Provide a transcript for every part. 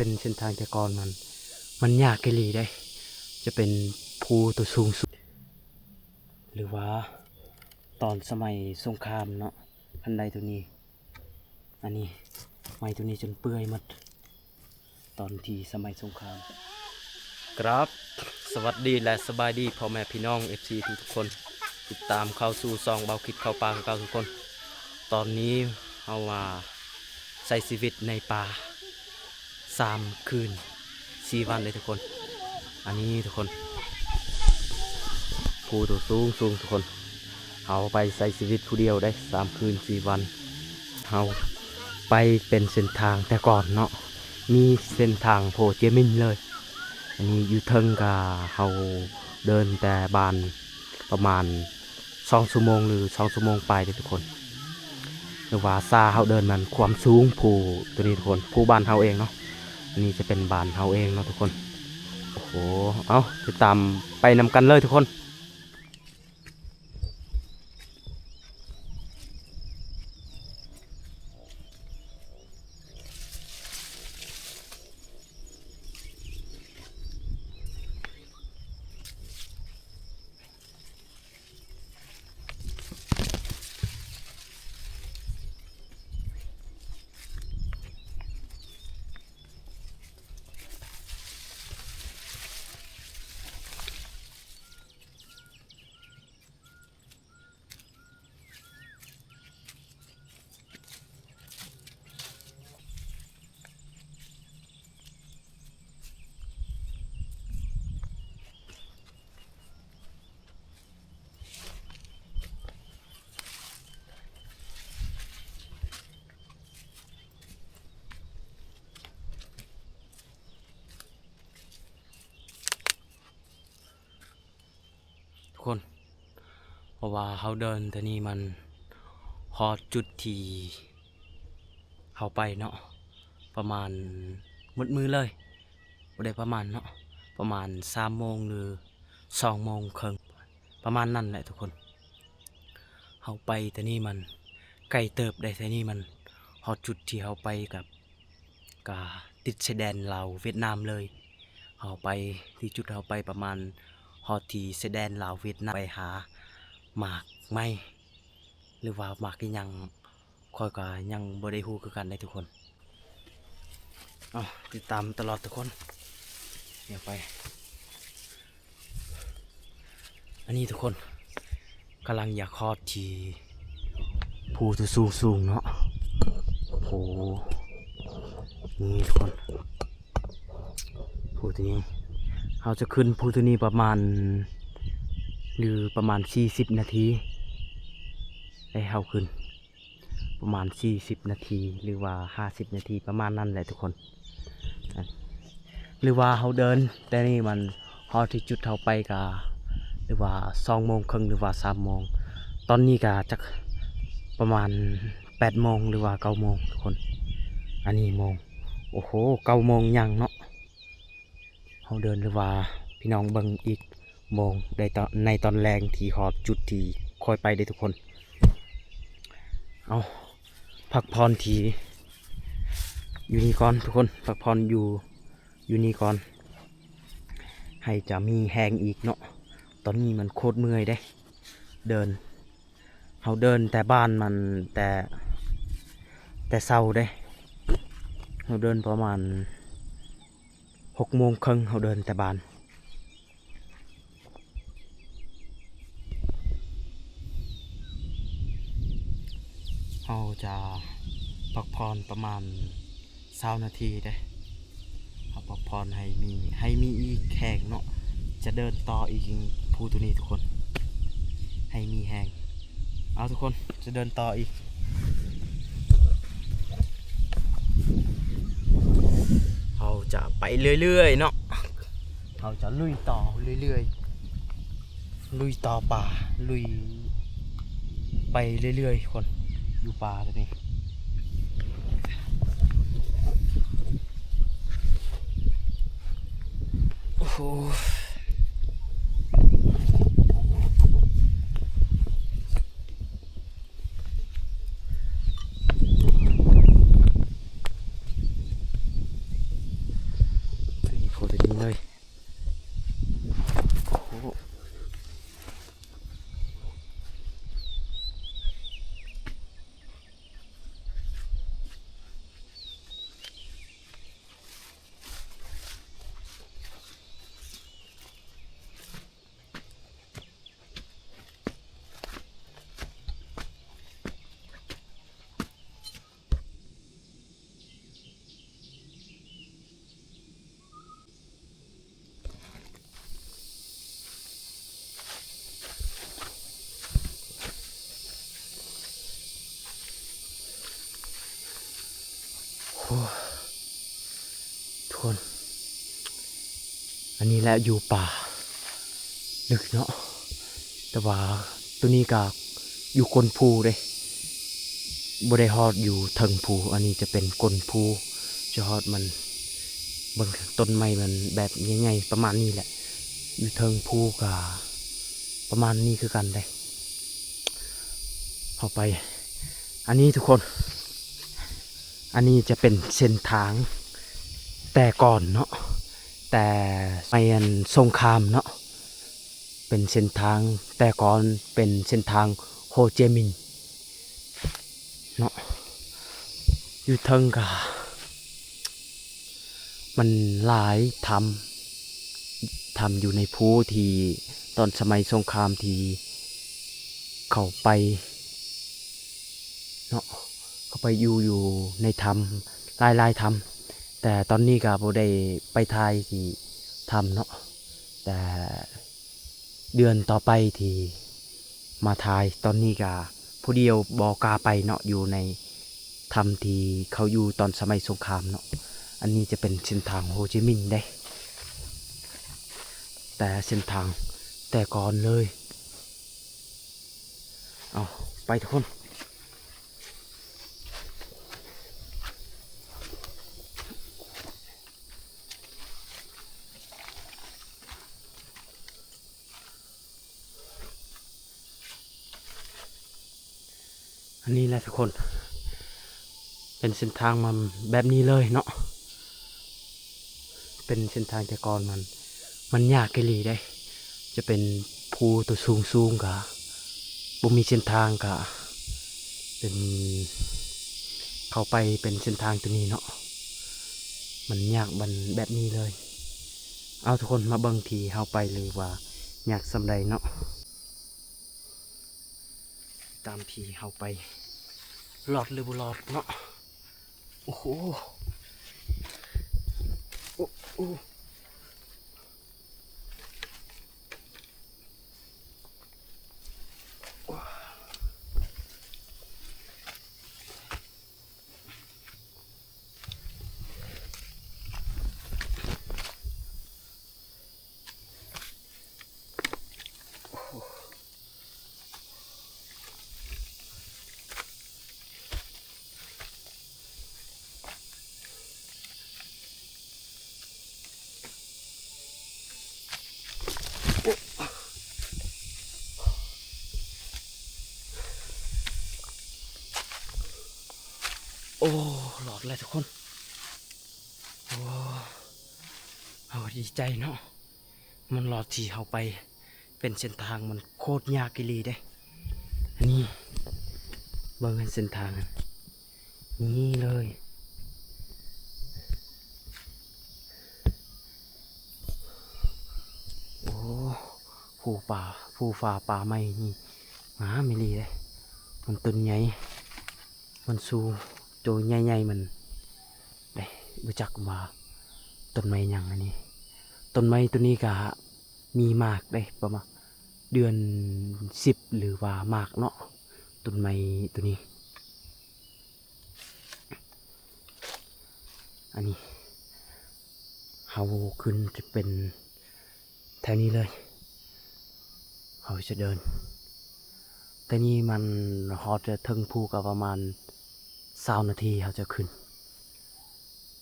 ປັນເສັ້ນທາງແຕ່ກ່ອນມັນ ມັນຍາກອີ່ຫຼີເດ້ ຈະເປັນພູຕົວສູງສຸດ ຫຼືວ່າຕອນສະໄໝສົງຄາມເນາະ ຄັນໄດຕົວນີ້ ອັນນີ້ໄມ້ຕົວນີ້ຈົນເປື່ອຍໝົດ ຕອນທີ່ສະໄໝສົງຄາມ. ກາບສະຫວັດດີ ແລະ ສະບາຍດີພໍ່ແມ່ພີ່ນ້ອງ ເອັຟຊີ ທຸກໆຄົນ ຕິດຕາມເຂົ້າສູ່ຊ່ອງເບົາຄິດເຂົ້າປ່າຄືເກົ່າທຸກຄົນ. ຕອນນີ້ເຮົາມາໃຊ້ຊີວິດໃນປ່າສາມຄືນສີ່ວັນເດ້ທຸກຄົນ. ອັນນີ້ທຸກຄົນ ພູຕົວສູງໆທຸກຄົນ. ເຮົາໄປໃຊ້ຊີວິດຜູ້ດຽວໄດ້ສາມຄືນສີ່ວັນ. ເຮົາໄປເປັນເສັ້ນທາງແຕ່ກ່ອນເນາະ ມີເສັ້ນທາງໂພເຈມິນເລີຍ. ອັນນີ້ຢູ່ເທິງກະເຮົາເດີນແຕ່ບ້ານປະມານສອງຊົ່ວໂມງ ຫຼື ສອງຊົ່ວໂມງປາຍເດ້ທຸກຄົນ. ຫຼືວ່າຊາເຮົາເດີນມັນຄວາມສູງ ພູຕົວນີ້ທຸກຄົນ ພູບ້ານເຮົາເອງເນາະ. ອັນນີ້ຈະເປັນບ້ານເຮົາເອງເນາະທຸກຄົນ. ໂອ້ໂຫ ເອົາ ຕິດຕາມໄປນຳກັນເລີຍທຸກຄົນ. ທຸກຄົນ ເພາະວ່າເຮົາເດີນແຕ່ນີ້ມັນຮອດຈຸດທີ່ເຮົາໄປເນາະ ປະມານໝົດມື້ເລີຍ ບໍ່ໄດ້ປະມານເນາະ ປະມານສາມໂມງ ຫຼື ສອງໂມງເຄິ່ງ ປະມານນັ້ນແຫຼະທຸກຄົນ. ເຮົາໄປແຕ່ນີ້ມັນໄກເຕີບໄດ໋ ແຕ່ນີ້ມັນຮອດຈຸດທີ່ເຮົາໄປກັບ ກະຕິດຊາຍແດນລາວຫວຽດນາມເລີຍ. ເຮົາໄປທີ່ຈຸດເຮົາໄປປະມານຮອດທີ່ຊາຍແດນລາວຫວຽດນາມ ໄປຫາໝາກໄມ້ ຫຼືວ່າໝາກອີ່ຫຍັງ ຂ້ອຍກະຍັງບໍ່ໄດ້ຮູ້ຄືກັນເດ້ທຸກຄົນ. ເອົາ ຕິດຕາມຕະຫຼອດທຸກຄົນ ດຽວໄປ. ອັນນີ້ທຸກຄົນ ກຳລັງຢາກຮອດທີ່ພູທີ່ສູງໆເນາະ. ໂອ້ ນີ້ທຸກຄົນ ພູທີ່ນີ້ ເຮົາຈະຂຶ້ນພູທີ່ນີ້ປະມານ ຫຼື ປະມານສີ່ສິບນາທີ ໄດ້ເຮົາຂຶ້ນ ປະມານສີ່ສິບນາທີ ຫຼືວ່າຫ້າສິບນາທີ ປະມານນັ້ນແຫຼະທຸກຄົນ. ຫຼືວ່າເຮົາເດີນແຕ່ນີ້ມັນຮອດທີ່ຈຸດເຮົາໄປກະ ຫຼືວ່າສອງໂມງເຄິ່ງ ຫຼືວ່າສາມໂມງ. ຕອນນີ້ກະຈັກປະມານແປດໂມງ ຫຼືວ່າເກົ້າໂມງທຸກຄົນ. ອັນນີ້ໂມງ ໂອ້ໂຫ ເກົ້າໂມງຍັງເນາະ. ເຮົາເດີນ ຫຼືວ່າພີ່ນ້ອງເບິ່ງອີກໂມງໃດ ໃນຕອນແລງທີ່ຮອດຈຸດທີ່ຂ້ອຍໄປເດ້ທຸກຄົນ. ເອົາ ພັກຜ່ອນທີ່ຢູ່ນີ້ກ່ອນທຸກຄົນ ພັກຜ່ອນຢູ່ ຢູ່ນີ້ກ່ອນ ໃຫ້ຈະມີແຮງອີກເນາະ. ຕອນນີ້ມັນໂຄດເມື່ອຍເດ້ ເດີນ ເຮົາເດີນແຕ່ບ້ານມັນແຕ່ ແຕ່ເຊົ້າເດ້ ເຮົາເດີນປະມານຫົກໂມງເຄິ່ງ ເຮົາເດີນແຕ່ບ້ານ. ເຮົາຈະພັກຜ່ອນປະມານຊາວນາທີເດ້ ເຮົາພັກຜ່ອນໃຫ້ມີ ໃຫ້ມີອີກແຮງເນາະ ຈະເດີນຕໍ່ອີກພູໂຕນີ້ທຸກຄົນ ໃຫ້ມີແຮງ. ເອົາທຸກຄົນ ຈະເດີນຕໍ່ອີກ ເຮົາຈະໄປເລື້ອຍໆເນາະ ເຮົາຈະລຸຍຕໍ່ເລື້ອຍໆ ລຸຍຕໍ່ປ່າ ລຸຍໄປເລື້ອຍໆ ຄົນຢູ່ປ່າໂຕນີ້. ໂອ້ໂຫ. ໂອ້ ແບບນີ້ເລີຍ ໂອ້. ໂອ້ ທຸກຄົນ ອັນນີ້ແຫຼະຢູ່ປ່າ ລຶກເນາະ ແຕ່ວ່າໂຕນີ້ກະຢູ່ກົ້ນພູເດ້ ບໍ່ໄດ້ຮອດຢູ່ເທິງພູ. ອັນນີ້ຈະເປັນກົ້ນພູ ຈະຮອດມັນ ເບິ່ງຕົ້ນໄມ້ມັນແບບໃຫຍ່ໆ ປະມານນີ້ແຫຼະ ຢູ່ເທິງພູກະປະມານນີ້ຄືກັນເດ້. ເຮົາໄປ ອັນນີ້ທຸກຄົນ ອັນນີ້ຈະເປັນເສັ້ນທາງແຕ່ກ່ອນເນາະ ແຕ່ສະໄໝອັນສົງຄາມເນາະ ເປັນເສັ້ນທາງແຕ່ກ່ອນ ເປັນເສັ້ນທາງໂຮເຈມິນເນາະ. ຢູ່ເທິງກະມັນຫຼາຍຖ້ຳ ຖ້ຳຢູ່ໃນພູທີ່ຕອນສະໄໝສົງຄາມທີ່ເຂົ້າໄປເນາະ ເຂົ້າໄປຢູ່ ຢູ່ໃນຖ້ຳ ຫຼາຍໆຖ້ຳ ແຕ່ຕອນນີ້ກະບໍ່ໄດ້ໄປຖ່າຍທີ່ຖ້ຳເນາະ ແຕ່ເດືອນຕໍ່ໄປທີ່ມາຖ່າຍ. ຕອນນີ້ກະຜູ້ດຽວບໍ່ກ້າໄປເນາະ ຢູ່ໃນຖ້ຳທີ່ເຂົາຢູ່ຕອນສະໄໝສົງຄາມເນາະ. ອັນນີ້ຈະເປັນເສັ້ນທາງໂຮຈິມິນເດ້ ແຕ່ເສັ້ນທາງແຕ່ກ່ອນເລີຍ. ເອົາ ໄປທຸກຄົນ. ອັນນີ້ແຫຼະທຸກຄົນ ເປັນເສັ້ນທາງມັນແບບນີ້ເລີຍເນາະ ເປັນເສັ້ນທາງແຕ່ກ່ອນມັນ ມັນຍາກອີ່ຫຼີເດ້ ຈະເປັນພູໂຕສູງໆ ກະບໍ່ມີເສັ້ນທາງ ກະເປັນ ເຂົ້າໄປເປັນເສັ້ນທາງໂຕນີ້ເນາະ ມັນຍາກ ມັນແບບນີ້ເລີຍ. ເອົາ ທຸກຄົນມາເບິ່ງທີ່ເຮົາໄປເລີຍວ່າຍາກສ່ຳໃດເນາະ ຕາມທີ່ເຮົາໄປ ລອດຫຼືບໍ່ລອດເນາະ. ໂອ້ໂຫ ໂອ້ ໂອ້ ໂອ້ ລອດແລ້ວທຸກຄົນ ໂອ້ ເຮົາດີໃຈເນາະ ມັນລອດທີ່ເຮົາໄປ ເປັນເສັ້ນທາງມັນໂຄດຍາກອີ່ຫຼີເດ້. ນີ້ ເບິ່ງເສັ້ນທາງ ນີ້ເລີຍ ໂອ້ ພູປ່າ ພູຟ້າປ່າໄມ້ນີ້ງາມອີ່ຫຼີເດ້ ມັນຕົ້ນໃຫຍ່ ມັນຊູໂຕໃຫຍ່ໆ ມັນເດ້ ບໍ່ຈັກວ່າຕົ້ນໄມ້ຫຍັງອັນນີ້. ຕົ້ນໄມ້ໂຕນີ້ກະມີໝາກເດ້ ປະມານເດືອນສິບ ຫຼືວ່າໝາກເນາະ ຕົ້ນໄມ້ໂຕນີ້. ອັນນີ້ເຮົາຂຶ້ນຈະເປັນ ແຖວນີ້ເລີຍ ເຮົາຈະເດີນ ແຕ່ນີ້ມັນຮອດຈະເຖິງພູກະປະມານຊາວນາທີ ເຮົາຈະຂຶ້ນ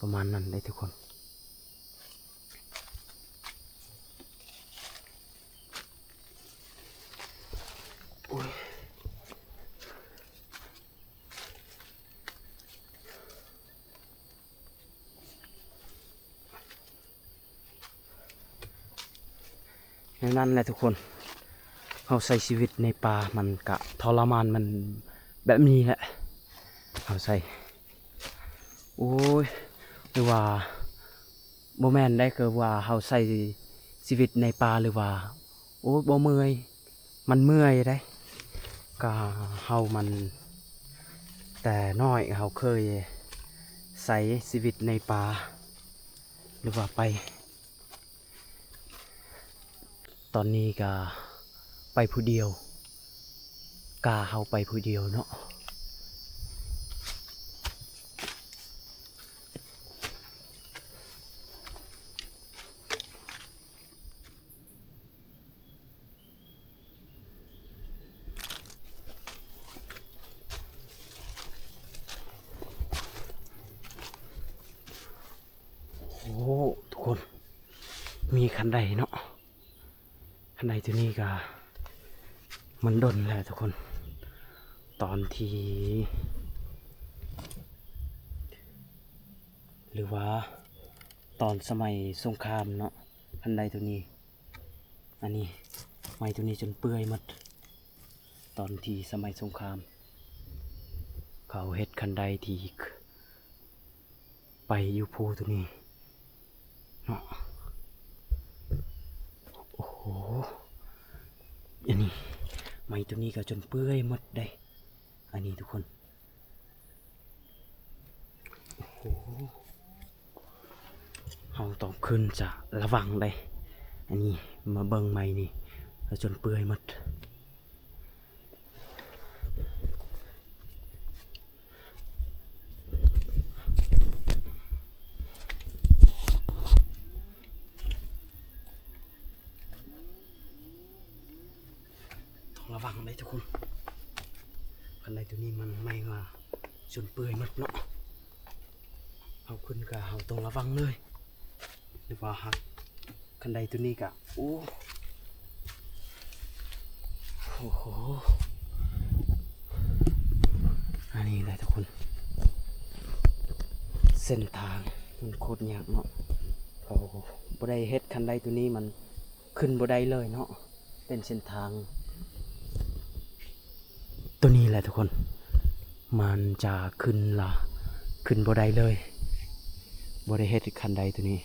ປະມານນັ້ນເດ້ທຸກຄົນ. ໂອ້ຍ. ແນວນັ້ນແຫຼະທຸກຄົນ, ເຮົາໃຊ້ຊີວິດໃນປ່າມັນກະທໍລະມານ ມັນແບບນີ້ແຫຼະ. ເຮົາໃຊ້ ໂອ້ຍ ຫຼືວ່າ ບໍ່ແມ່ນໄດ໋ ຄືວ່າເຮົາໃຊ້ຊີວິດໃນປ່າ ຫຼືວ່າ ໂອ້ຍ ບໍ່ເມື່ອຍ, ມັນເມື່ອຍໄດ໋. ກະເຮົາມັນ ແຕ່ນ້ອຍເຮົາເຄີຍໃຊ້ຊີວິດໃນປ່າ ຫຼືວ່າໄປ ຕອນນີ້ກະໄປຜູ້ດຽວ, ກະເຮົາໄປຜູ້ດຽວເນາະ. ໂອ້ ທຸກຄົນ ມີຄັນໄດເນາະ. ຄັນໄດໂຕນີ້ກະມັນດົນແລ້ວທຸກຄົນ, ຕອນທີ່ ຫຼືວ່າຕອນສະໄໝສົງຄາມເນາະ. ຄັນໄດໂຕນີ້ ອັນນີ້ ໄມ້ໂຕນີ້ຈົນເປື່ອຍໝົດ. ຕອນທີ່ສະໄໝສົງຄາມ ເຂົາເຮັດຄັນໄດທີ່ ໄປຢູ່ພູໂຕນີ້ເນາະ. ໂອ້ໂຫ ອັນນີ້ ໄມ້ໂຕນີ້ກໍຈົນເປື່ອຍໝົດເດ້ ອັນນີ້ທຸກຄົນ. ໂອ້ໂຫ ເຮົາຕ້ອງຂຶ້ນຈະລະວັງເດ້. ອັນນີ້ມາເບິ່ງໄມ້ນີ້ ແລ້ວຈົນເປື່ອຍໝົດ. ຕ້ອງລະວັງເດ້ທຸກຄົນ, ຄັນໄດໂຕນີ້ມັນໄມ້ວ່າຈົນເປື່ອຍໝົດເນາະ. ເຮົາຂຶ້ນກະເຮົາຕ້ອງລະວັງເລີຍ ຫຼືວ່າຫາກ ຄັນໄດໂຕນີ້ກະ ໂອ້ ໂອ້ໂຫ ອັນນີ້ແຫຼະທຸກຄົນ, ເສັ້ນທາງມັນໂຄດຍາກເນາະ. ເຂົາບໍ່ໄດ້ເຮັດຄັນໄດໂຕນີ້ ມັນຂຶ້ນບໍ່ໄດ້ເລີຍເນາະ. ເປັນເສັ້ນທາງໂຕນີ້ແຫຼະທຸກຄົນ, ມັນຈະຂຶ້ນລະ ຂຶ້ນບໍ່ໄດ້ເລີຍ, ບໍ່ໄດ້ເຮັດຄັນໄດໂຕນີ້.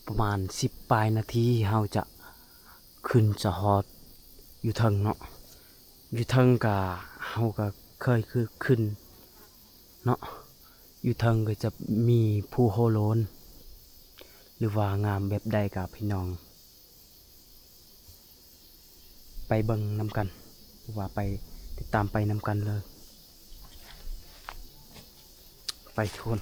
ປະມານສິບປາຍນາທີ ເຮົາຈະຂຶ້ນຈະຮອດຢູ່ເທິງເນາະ. ຢູ່ເທິງກະ ເຮົາກະເຄີຍ ຄື ຂຶ້ນເນາະ. ຢູ່ເທິງກໍຈະມີພູໂຮໂລນ ຫຼືວ່າງາມແບບໃດກໍ ພີ່ນ້ອງໄປເບິ່ງນຳກັນ ຫຼືວ່າໄປຕິດຕາມໄປນຳກັນເລີຍ. ໄປທຸກຄົນ.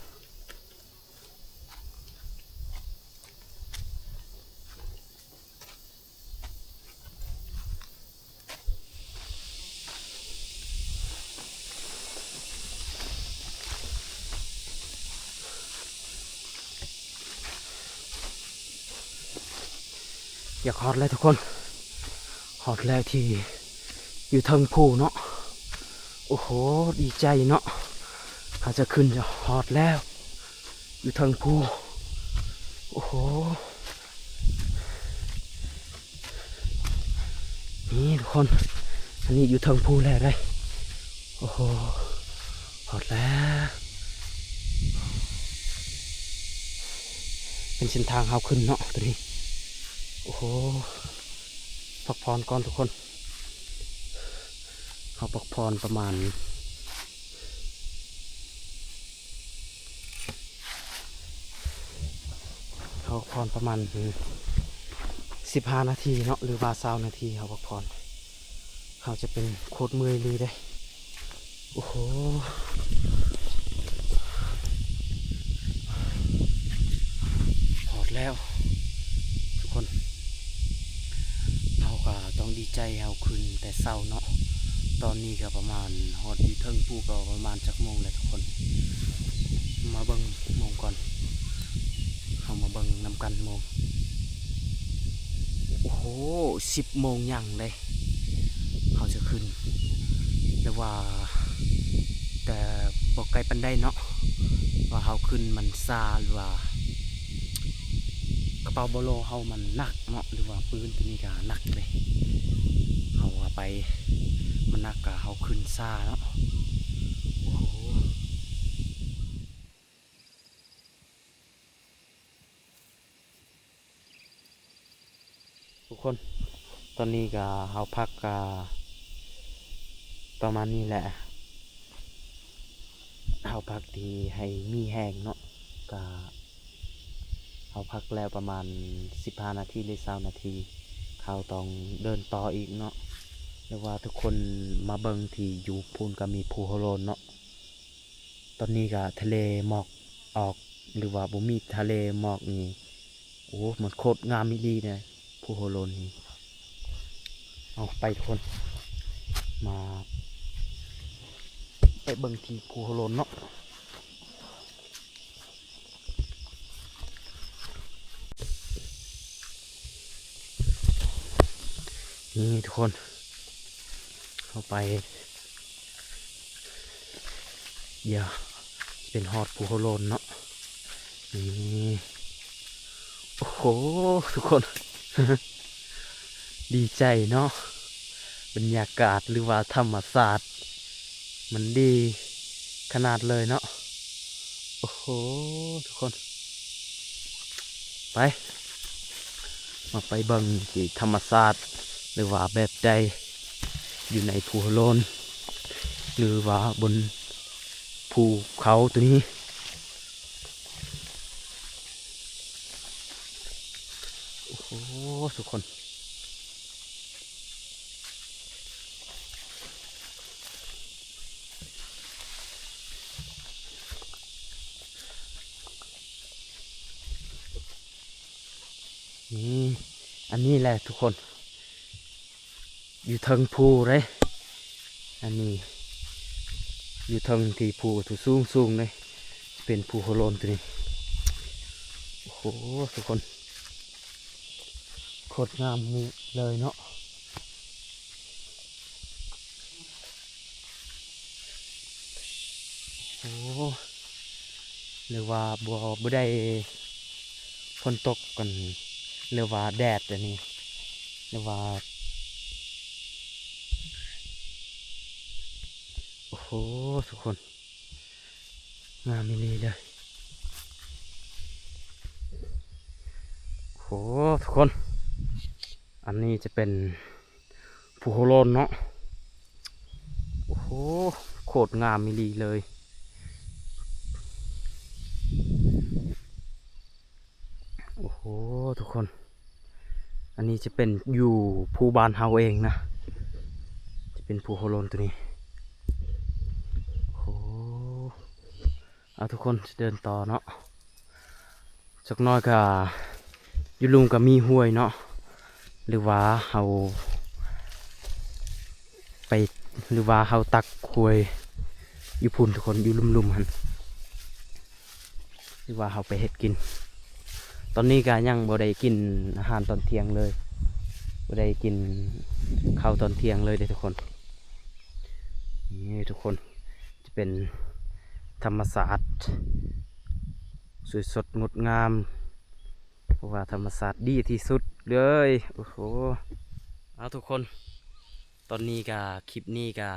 ຢາກຮອດແລ້ວທຸກຄົນ, ຮອດແລ້ວທີ່ຢູ່ເທິງພູເນາະ. ໂອ້ໂຫ ດີໃຈເນາະ, ເຮົາຈະຂຶ້ນ ຈະຮອດແລ້ວ ຢູ່ເທິງພູ. ໂອ້ໂຫ ນີ້ທຸກຄົນ, ອັນນີ້ຢູ່ເທິງພູແລ້ວເດ້. ໂອ້ໂຫ ຮອດແລ້ວ. ເປັນເສັ້ນທາງເຮົາຂຶ້ນເນາະໂຕນີ້. ໂອ້ໂຫ ພັກຜ່ອນກ່ອນທຸກຄົນ. ເຮົາພັກຜ່ອນປະມານ ເຮົາພັກຜ່ອນປະມານ ອືມ ສິບຫ້ານາທີເນາະ ຫຼືວ່າຊາວນາທີ ເຮົາພັກຜ່ອນ. ເຮົາຈະເປັນໂຄດເມື່ອຍອີ່ຫຼີເດ້. ໂອ້ໂຫ ຮອດແລ້ວທຸກຄົນ. ເຮົາກໍຕ້ອງດີໃຈ, ເຮົາຂຶ້ນແຕ່ເຊົ້າເນາະ. ຕອນນີ້ກໍປະມານ ຮອດຢູ່ເທິງພູກໍປະມານຈັກໂມງແລ້ວທຸກຄົນ. ມາເບິ່ງໂມງກ່ອນ, ເຮົາມາເບິ່ງນຳກັນໂມງ. ໂອ້ໂຫ ສິບໂມງຍັງເດ້ ເຮົາຈະຂຶ້ນ ແຕ່ວ່າ ແຕ່ບໍ່ໄກປານໃດເນາະ, ວ່າເຮົາຂຶ້ນມັນຊ້າ ຫຼືວ່າ ກໍ ເປົ່າບໍ່ໂລເຮົາມັນໜັກເນາະ ຫຼືວ່າປືນຕົວນີ້ກະໜັກເດ້ ເຮົາວ່າໄປມັນໜັກກະເຮົາຂຶ້ນຊ້າເນາະ. ໂອ້ໂຫ ທຸກຄົນ ຕອນນີ້ກະເຮົາພັກກະປະມານນີ້ແຫຼະ ເຮົາພັກທີ່ໃຫ້ມີແຮງເນາະ ກະເຮົາພັກແລ້ວປະມານສິບຫ້ານາທີ ຫຼື ຊາວນາທີ ເຮົາຕ້ອງເດີນຕໍ່ອີກເນາະ ຫຼືວ່າທຸກຄົນມາເບິ່ງທີ່ຢູ່ພຸ້ນກະມີພູໂຮໂລນເນາະ. ຕອນນີ້ກະທະເລໝອກອອກ ຫຼືວ່າບໍ່ມີທະເລໝອກນີ້ ໂອ້ ມັນໂຄດງາມອີ່ຫຼີເດ້ ພູໂຮໂລນນີ້. ເອົາ ໄປທຸກຄົນ ມາໄປເບິ່ງທີ່ພູໂຮໂລນເນາະ. ນີ້ທຸກຄົນ ເຂົ້າໄປ ດຽວເປັນຮອດພູໂຮໂລນເນາະ ນີ້ ໂອ້ໂຫ ທຸກຄົນ ດີໃຈເນາະ ບັນຍາກາດ ຫຼືວ່າທຳມະຊາດ ມັນດີຂະໜາດເລີຍເນາະ. ໂອ້ໂຫ ທຸກຄົນ ໄປ ມາໄປເບິ່ງທີ່ທຳມະຊາດ ຫຼືວ່າແບບໃດ ຢູ່ໃນພູໂຮໂລນ ຫຼືວ່າບົນພູເຂົາໂຕນີ້. ໂອ້ໂຫ ທຸກຄົນ ນີ້ ອັນນີ້ແຫຼະທຸກຄົນ ຢູ່ເທິງພູເດ້ ອັນນີ້ຢູ່ເທິງທີ່ພູທີ່ສູງໆເດ້ ເປັນພູໂຮໂລນໂຕນີ້. ໂອ້ໂຫ ທຸກຄົນ ໂຄດງາມນີ້ເລີຍເນາະ. ໂອ້ ຫຼືວ່າບໍ່ ບໍ່ໄດ້ຝົນຕົກກັນ ຫຼືວ່າແດດອັນນີ້ ຫຼືວ່າ ໂອ້ໂຫ ທຸກຄົນ ງາມອີ່ຫຼີເລີຍ. ໂອ້ໂຫ ທຸກຄົນ ອັນນີ້ຈະເປັນ ພູໂຮໂລນເນາະ. ໂອ້ໂຫ ໂຄດງາມອີ່ຫຼີເລີຍ. ໂອ້ໂຫ ທຸກຄົນ ອັນນີ້ຈະເປັນຢູ່ພູບ້ານເຮົາເອງນະ ຈະເປັນພູໂຮໂລນໂຕນີ້. ໂອ້ໂຫ ເອົາ ທຸກຄົນ ຈະເດີນຕໍ່ເນາະ ຈັກໜ້ອຍກະຢູ່ລຸ່ມກະມີຫ້ວຍເນາະ ຫຼືວ່າເຮົາໄປ ຫຼືວ່າເຮົາຕັກຫ້ວຍຢູ່ພຸ້ນ ທຸກຄົນ ຢູ່ລຸ່ມໆຫັ້ນ ຫຼືວ່າເຮົາໄປເຮັດກິນ. ຕອນນີ້ກະຍັງບໍ່ໄດ້ກິນອາຫານຕອນທ່ຽງເລີຍ ບໍ່ໄດ້ກິນເຂົ້າຕອນທ່ຽງເລີຍເດ້ ທຸກຄົນ. ນີ້ ທຸກຄົນ ຈະເປັນທຳມະຊາດ ສວຍສົດງົດງາມ ເພາະວ່າທຳມະຊາດດີທີ່ສຸດເລີຍ. ໂອ້ໂຫ ເອົາ ທຸກຄົນ ຕອນນີ້ກະ ຄລິບນີ້ກະ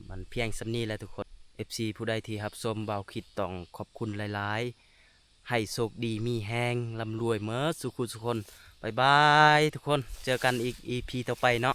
ມັນພຽງສ່ຳນີ້ແຫຼະ ທຸກຄົນ. ເອັຟຊີ ຜູ້ໃດທີ່ຮັບຊົມ ບ່າວຄິດຕ້ອງຂອບຄຸນຫຼາຍໆ. ໃຫ້ໂຊກດີມີແຮງ ລ່ຳລວຍເໝິດສູ່ຜູ້ສູ່ຄົນ. ບາຍບາຍ ທຸກຄົນ ເຈີກັນອີກ ອີພີ ຕໍ່ໄປເນາະ.